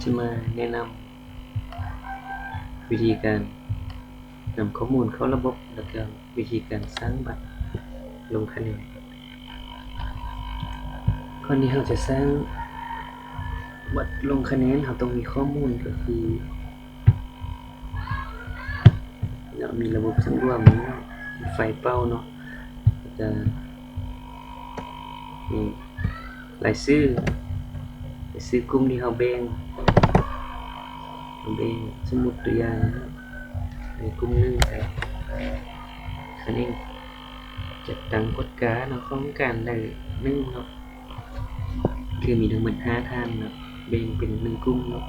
ຈະມາແນະນຳວິທີການນຳຂໍ້ມູນເຂົ້າລະບົບ ແລ້ວກະວິທີການສ້າງບັດລົງຄະແນນ. ກ່ອນທີ່ເຮົາຈະສ້າງບັດລົງຄະແນນ ເຮົາຕ້ອງມີຂໍ້ມູນ ກໍຄື ເນາະ ມີລະບົບສັງລວມເນາະ ມີໄຟເປົ່າເນາະ ແລ້ວກະມີລາຍຊື່ ລາຍຊື່ກຸ່ມທີ່ເຮົາແບ່ງ ເຮົາແບ່ງ ສົມມຸດຕົວຢ່າງເນາະ ໃນກຸ່ມໜຶ່ງ ກະຄະແນງຈັດຕັ້ງກວດກາເນາະ ຂອງການໃດໜຶ່ງເນາະ ຄືມີທັງໝົດຫ້າທ່ານເນາະ ແບ່ງເປັນໜຶ່ງກຸ່ມເນາະ.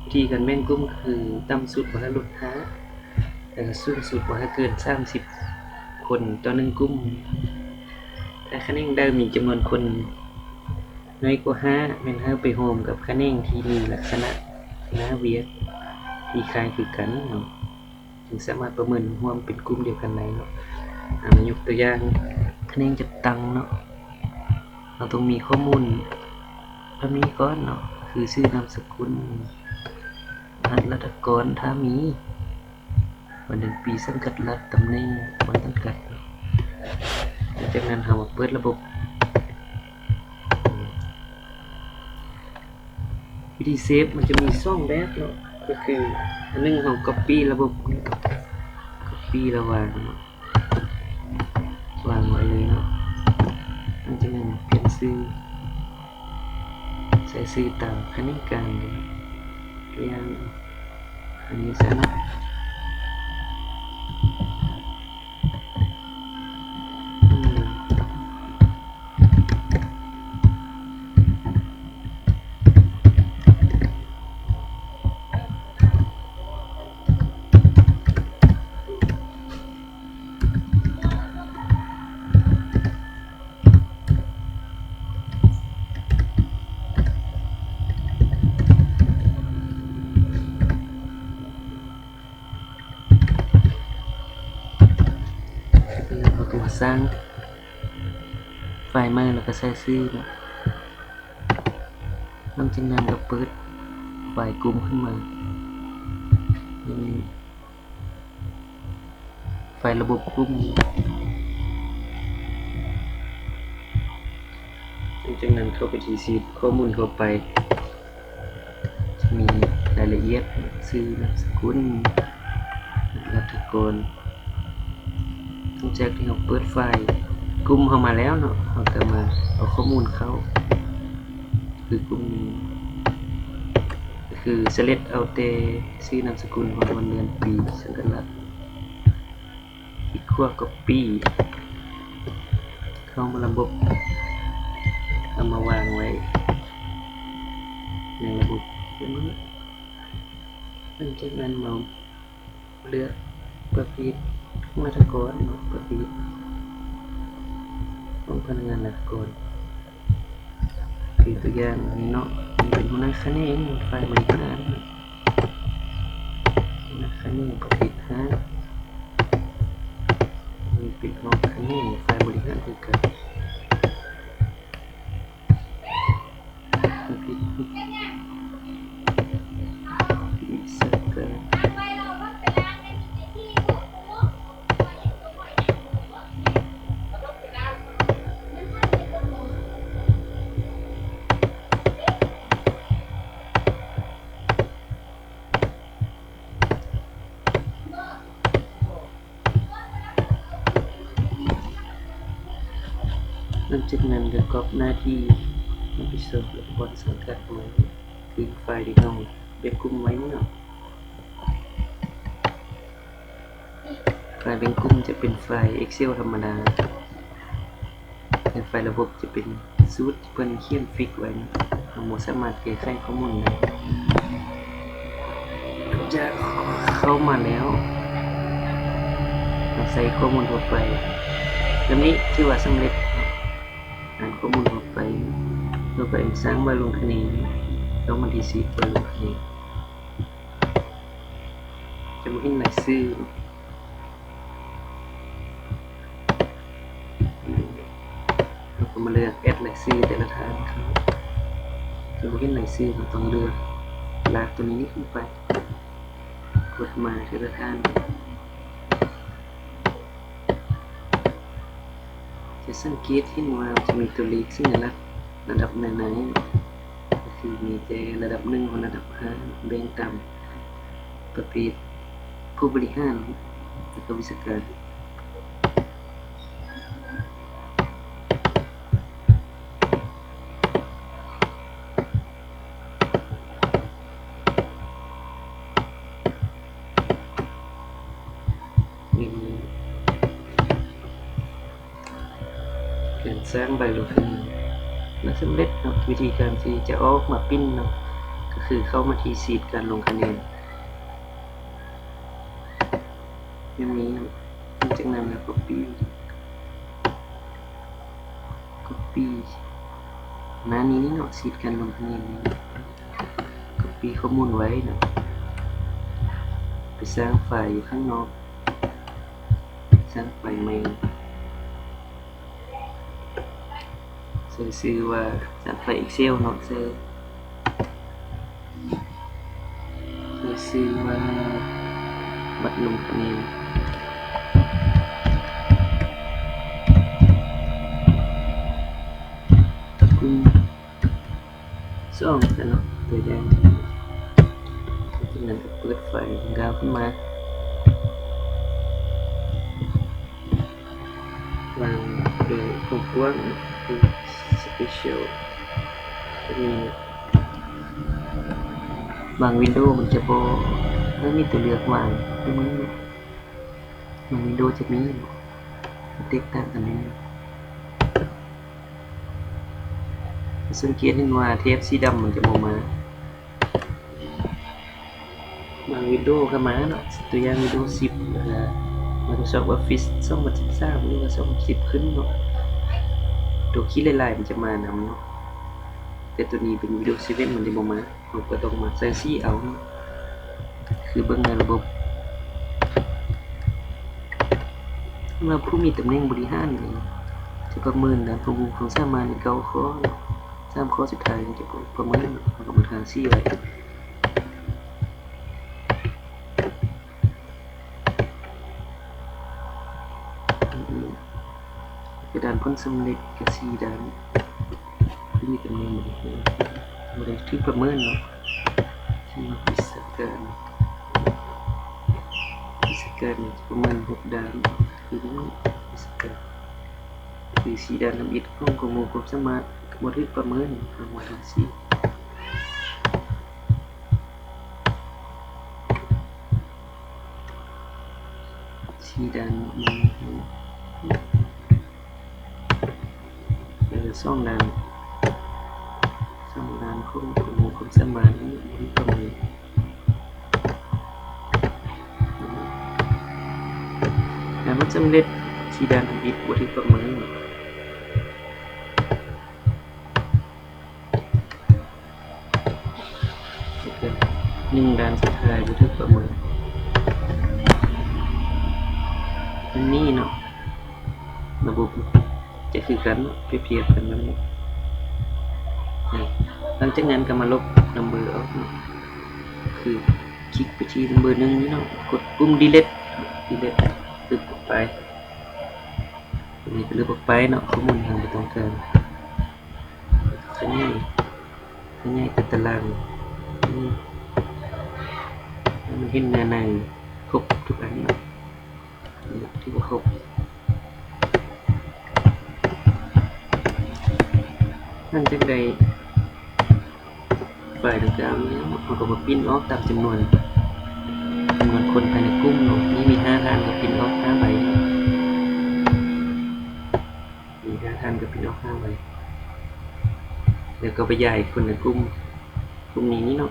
ວິທີການແບ່ງກຸ່ມກໍຄື ຕ່ຳສຸດບໍ່ໃຫ້ຫຼຸດຫ້າ ແລ້ວກໍສູງສຸດບໍ່ໃຫ້ເກີນສາມສິບຄົນຕໍ່ໜຶ່ງກຸ່ມ. ຖ້າຂະແໜງໃດມີຈຳນວນຄົນໜ້ອຍກວ່າຫ້າ ແມ່ນໃຫ້ໄປຮ່ວມກັບຂະແໜງທີ່ມີລັກສະນະໜ້າວຽກທີ່ຄ້າຍຄືກັນເນາະ ຈຶ່ງສາມາດປະເມີນຮ່ວມເປັນກຸ່ມດຽວກັນໄດ້ເນາະ. ອາ ມາຍົກຕົວຢ່າງ ຂະແໜງຈັດຕັ້ງເນາະ ເຮົາຕ້ອງມີຂໍ້ມູນເທົ່ານີ້ກ່ອນເນາະ ຄືຊື່ນາມສະກຸນ ລະຫັດລັດຖະກອນ ຖ້າມີ ວັນເດືອນປີ ສັງກັດລັດ ຕຳແໜ່ງ ບ່ອນສັງກັດເນາະ. ຫຼັງຈາກນັ້ນເຮົາມາເປີດລະບົບ. ວິທີເຊບມັນຈະມີສອງແບບເນາະ ກໍຄື ອັນໜຶ່ງເຮົາກັອບປີ້ລະບົບ ກັອບປີ້ລະຫວ່າງເນາະ ວາງໄວ້ເລີຍເນາະ. ຫຼັງຈາກນັ້ນປ່ຽນຊື່ ໃສ່ຊື່ຕາມຂະແໜງການເລີຍເນາະ ຢ່າງອັນນີ້ຊະເນາະ. ເຮົາກໍມາສ້າງໄຟລ໌ໃໝ່ ແລ້ວກໍໃສ່ຊື່ເນາະ. ຫຼັງຈາກນັ້ນກໍເປີດໄຟລ໌ກຸ່ມຂຶ້ນມາ ໄຟລ໌ລະບົບກຸ່ມ. ຫຼັງຈາກນັ້ນເຂົ້າໄປທີ່ຊີດຂໍ້ມູນທົ່ວໄປ ຈະມີລາຍລະອຽດ ຊື່ ນາມສະກຸນ ລັດຖະກອນ. ຫຼັງຈາກທີ່ເຮົາເປີດໄຟລ໌ກຸ່ມເຮົາມາແລ້ວເນາະ ເຮົາກໍມາເອົາຂໍ້ມູນເຂົ້າ ຄືກຸ່ມນີ້ ຄື ເຊເລັກເອົາແຕ່ຊື່ນາມສະກຸນ ຮອດວັນເດືອນປີ ສັງກັດລັດ. ຄລິກຂວາກັອບປີ້ເຂົ້າມາລະບົບ ເອົາມາວາງໄວ້ໃນລະບົບ. ຫຼັງຈາກນັ້ນມາເລືອກປະເພດຂອງລັດຖະກອນເນາະ ປະເພດຂອງພະນັກງານລັດຖະກອນ. ຄືຕົວຢ່າງນີ້ເນາະ ເປັນຫົວໜ້າຂະແໜງ ຝ່າຍບໍລິຫານ ຫົວໜ້າຂະແໜງປະເພດຫ້າ ນີ້ເປັນຮອງຂະແໜງ ຝ່າຍບໍລິຫານຄືກັນ. ຫຼັງຈາກນັ້ນກໍກອບໜ້າທີ່ຮັບຜິດຊອບ ແລະ ບ່ອນສັງກັດໄວ້ ຄືໄຟລ໌ທີ່ເຮົາແບ່ງກຸ່ມໄວ້ນີ້ເນາະ. ໄຟລ໌ແບ່ງກຸ່ມຈະເປັນໄຟລ໌ເອັກເຊວທຳມະດາ ແລະ ໄຟລ໌ລະບົບຈະເປັນສູດທີ່ເພິ່ນຂຽນຟິກໄວ້ ເຮົາບໍ່ສາມາດແກ້ໄຂຂໍ້ມູນໄດ້. ຈາກເຂົ້າມາແລ້ວ ເຮົາໃສ່ຂໍ້ມູນທົ່ວໄປ ແບບນີ້ຖືວ່າສຳເລັດ. ອ່ານຂໍ້ມູນທົ່ວໄປ ແລ້ວກໍສ້າງບັດລົງຄະແນນ ເຂົ້າມາທີ່ຊີດບັດລົງຄະແນນ ຈະບໍ່ເຫັນລາຍຊື່. ເຮົາກໍມາເລືອກແອັດລາຍຊື່ແຕ່ລະທ່ານເຂົ້າ ຈະບໍ່ເຫັນລາຍຊື່ ເຮົາຕ້ອງເລືອກ ລາກຕົວນີ້ຂຶ້ນໄປ ກົດມາເທື່ອລະທ່ານ. ຈະສັງເກດເຫັນວ່າຈະມີຕົວເລກສັນຍາລັກລະດັບໜ້າໃນ ກໍຄືມີແຕ່ລະດັບໜຶ່ງຮອດລະດັບຫ້າ ແບ່ງຕາມປະເພດຜູ້ບໍລິຫານ ແລະ ກະວິຊາການ. ການສ້າງໃບລົງຄະແນນ ແລ້ວສຳເລັດເນາະ. ວິທີການທີ່ຈະອອກມາປິ່ນເນາະ ກໍຄືເຂົ້າມາທີ່ຊີດການລົງຄະແນນ ແບບນີ້ເນາະ. ຫຼັງຈາກນັ້ນແລ້ວ ກັອບປີ້ ກັອບປີ້ໜ້ານີ້ເນາະ ຊີດການລົງຄະແນນນີ້ ກັອບປີ້ຂໍ້ມູນໄວ້ເນາະ ໄປສ້າງໄຟລ໌ຢູ່ຂ້າງນອກ ສ້າງໄຟລ໌ໃໝ່ ໃສ່ຊື່ວ່າ ສ້າງໄຟລ໌ເອັກເຊວເນາະ ໃສ່ ໃສ່ຊື່ວ່າ ບັດລົງຄະແນນ ກຸ່ມ ສອງຊັ້ນເນາະ ຕົວຢ່າງ. ຈາກນັ້ນກໍເປີດໄຟລ໌ ຍາວຂຶ້ນມາ ວາງໂດຍຄວາມກວ້າງຄື Special ຕົວນີ້. ບາງວິນໂດມັນຈະບໍ່ ບໍ່ມີຕົວເລືອກວາງ ຄືມັນ ບາງວິນໂດຈະມີ ແຕກຕ່າງກັນແນ່. ສັງເກດເຫັນວ່າແຖບສີດຳມັນຈະບໍ່ມາ ບາງວິນໂດກໍມາເນາະ ຕົວຢ່າງວິນໂດສິບ ແລ້ວກໍ Microsoft Office ສອງພັນສິບສາມ ຫຼືວ່າສອງພັນສິບຂຶ້ນເນາະ ໂຕຂີດຫຼາຍໆມັນຈະມານຳເນາະ ແຕ່ໂຕນີ້ເປັນວິນໂດເຊເວັນ ມັນຈະບໍ່ມາ. ເຮົາກໍຕ້ອງມາໃສ່ສີເອົາເນາະ ຄືເບິ່ງໃນລະບົບ. ສຳລັບຜູ້ມີຕຳແໜ່ງບໍລິຫານນີ້ ຈະປະເມີນດ້ານຄວາມຮູ້ຄວາມສາມາດໃນເກົ້າຂໍ້ເນາະ ສາມຂໍ້ສຸດທ້າຍຈະປະເມີນເນາະ ເຮົາກໍມາທາສີໄວ້. ກະດານຜົນສຳເລັດກະສີດຳ ມີຕຳແໜ່ງບໍ່ໄດ້ຖືກປະເມີນເນາະ ທີ່ວິຊາການ ວິຊາການປະເມີນຫົກດ້ານ ຄືວິຊາການ ຄືສີດ້ານທຳອິດຂອງຄວາມຮູ້ຄວາມສາມາດ ບໍ່ຖືກປະເມີນ ເຮົາມາທາສີ. ສີ່ດ້ານ ເອີ ສອງດ້ານ ສອງດ້ານຂອງຄວາມຮູ້ຄວາມສາມາດນີ້ບໍ່ຖືກປະເມີນ. ແລ້ວມັນສຳເລັດ ສີ່ດ້ານທຳອິດບໍ່ຖືກປະເມີນ. ໜຶ່ງດ້ານສຸດທ້າຍບໍ່ຖືກປະເມີນ. ອັນນີ້ເນາະ ລະບົບຈະຄືກັນເນາະ ປຽບທຽບກັນນຳ. ຫຼັງຈາກນັ້ນກໍມາລົບນຳເບີອອກເນາະ ຄືຄລິກໄປທີ່ນຳເບີໜຶ່ງນີ້ເນາະ ກົດປຸ່ມດີລີດ ດີລີດ ລຶບອອກໄປ. ອັນນີ້ກໍລຶບອອກໄປເນາະ ຂໍ້ມູນທີ່ເຮົາບໍ່ຕ້ອງການ. ຂະຫຍາຍ ຂະຫຍາຍຕົວຕາລາງ ໃຫ້ມັນເຫັນໜ້າໃນຄົບທຸກອັນເນາະ ຖືວ່າຄົບ. ຫຼັງຈາກໄດ້ໄຟລ໌ດັ່ງກ່າວແລ້ວ ເຮົາກໍມາປິ່ນອອກຕາມຈຳນວນ ຈຳນວນຄົນພາຍໃນກຸ່ມເນາະ ນີ້ມີຫ້າທ່ານ ກໍປິ່ນອອກຫ້າໃບເນາະ. ມີຫ້າທ່ານກໍປິ່ນອອກຫ້າໃບ ແລ້ວກໍໄປຍ້າຍຄົນໃນກຸ່ມ ກຸ່ມນີ້ນີ້ເນາະ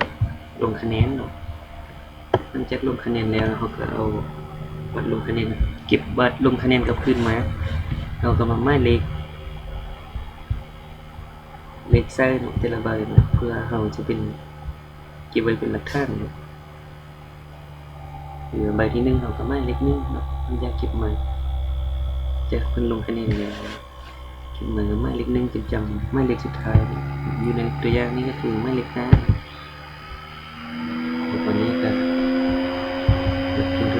ລົງຄະແນນເນາະ. ຫຼັງຈາກລົງຄະແນນແລ້ວ ເຮົາກໍເອົາບັດລົງຄະແນນ ເກັບບັດລົງຄະແນນກັບຄືນມາ ເຮົາກໍມາໝາຍເລກ ເລກໃສ່ເນາະ ແຕ່ລະໃບເນາະ ເພື່ອເຮົາຈະເປັນ ເກັບໄວ້ເປັນຫຼັກຖານເນາະ. ຫຼືໃບທີໜຶ່ງ ເຮົາກໍໝາຍເລກໜຶ່ງເນາະ ຢາກເກັບມາ ຈາກເພິ່ນລົງຄະແນນແລ້ວ ເກັບມາໝາຍເລກໜຶ່ງ ເປັນຈຳໝາຍເລກສຸດທ້າຍ. ຢູ່ໃນຕົວຢ່າງນີ້ກໍຄືໝາຍເລກຫ້າ.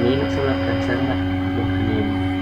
ນີ້ສຳລັບການສ້າງບັດລົງຄະແນນ.